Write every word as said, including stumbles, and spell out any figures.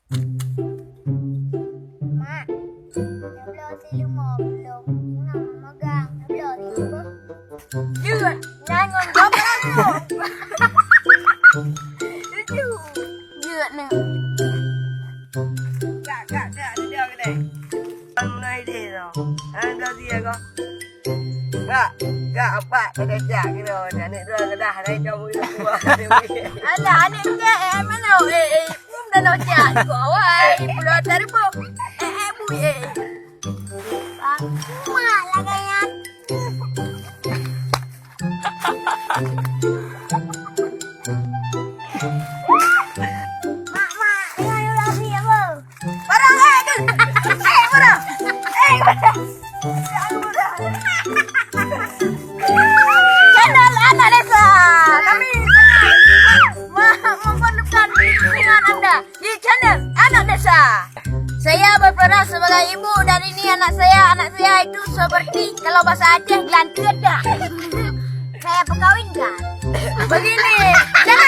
Mak, tabloe si leumo belum. Tengah memegang. Tabloe si leumo. Jeuet, nyan ngon gob lalu. Lucu. Jeuet ni. Kak, kak, kak, dia kena. Ang na ide tu. Ang dah dia ko. Kak, kak, apa kena cak kena. Aneuk dua kedah naik kamu itu. Ada aneuk dia, eh, mana? Eh, eh, pun dah nak cak. Kau awai, pulau teribuk. Eh, eh, bu, eh. Mak, lagèe nyan. Mak, mak, tengok dulu api apa? Barang, eh, tu. Eh, barang. Eh, barang. Channel Anak Desa. Kami ma-, memperlukan dukungan anda di channel Anak Desa. Saya berperan sebagai ibu dan ini anak saya. Anak saya itu seperti, kalau bahasa Aceh, gelanteut dah. Saya perkawinkan. Begini, dah